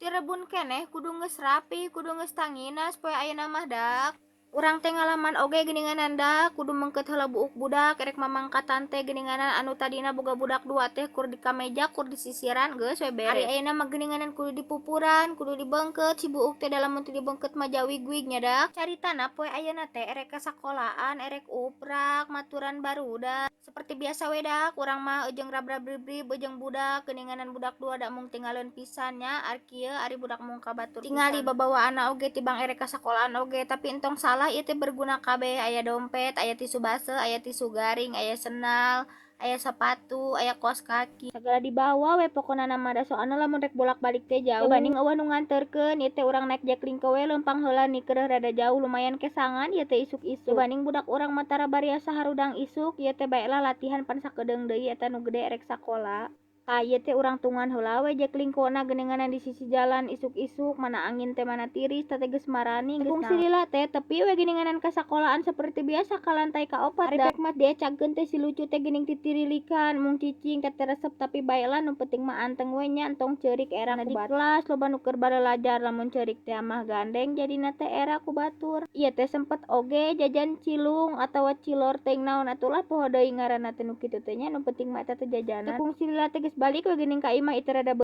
Tirebun keneh kudu geus rapi, kudu geus tanginas poe ayeuna mah dak. Urang teh ngalaman oge geuninganan dak, kudu meungkeut heula buuk budak erek mamangkatan teh geuninganan anu tadina boga budak dua teh kur di kameja, kur disisiran, geus we beres. Ari ayeuna mah geuninganan kudu dipupuran, kudu dibeungkeut si buuk teh, da lamun teu dibeungkeut mah jawigwig nya dak. Caritana poe ayeuna teh erek ka sakolaan, erek uprak maturan barudak. Seperti biasa we dak, urang mah jeung rabrab-ribrib jeung budak geuninganan, budak dua da mung tinggaleun pisan nya. Ari kieu ari budak mung ka batur tingali babawaanna oge tibang erek ka sakolaan oge, tapi entong salah, ieu teh berguna kabeh: aya dompet, aya tisu baseuh, aya tisu garing, aya sendal, aya sepatu, aya kaos kaki, sagala dibawa we pokona mah da soalna lamun rek bolak-balik teh jauh dibanding euweuh nu nganterkeun. Ieu teh urang naek Jaklingko we leumpang heula nikereuh rada jauh, lumayan kesangan ieu teh isuk-isuk. Dibanding budak urang mah tara bariasa harudang isuk, ieu teh bae lah latihan pan sakedeung deui eta nu gede erek sakola. Tah, ieu teh urang tungguan heula we Jaklingkona geuninganan di sisi jalan isuk-isuk, mana angin teh mana tiris, tah teh geus marani geus. Kungsi lila teh tepi we geuninganan ka sakolaan seperti biasa ka lantai kaopat. Ari pek mah diecagkeun teh si lucu teh geuning titirilikan mung cicing teh resep, tapi bae lah, nu penting mah anteng we nya, entong ceurik, era ku batur. Kelas loba nu keur balalajar, lamun ceurik teh mah gandeng jadina teh, era ku batur. Ieu teh sempet oge jajan cilung atawa cilor teuing naon atulah, poho deui ngaranna teh nu kitu teh nya, nu penting mah eta teh jajanan. Teu kungsi lila teh geus balik we geuning ka imah, ieu teh rada.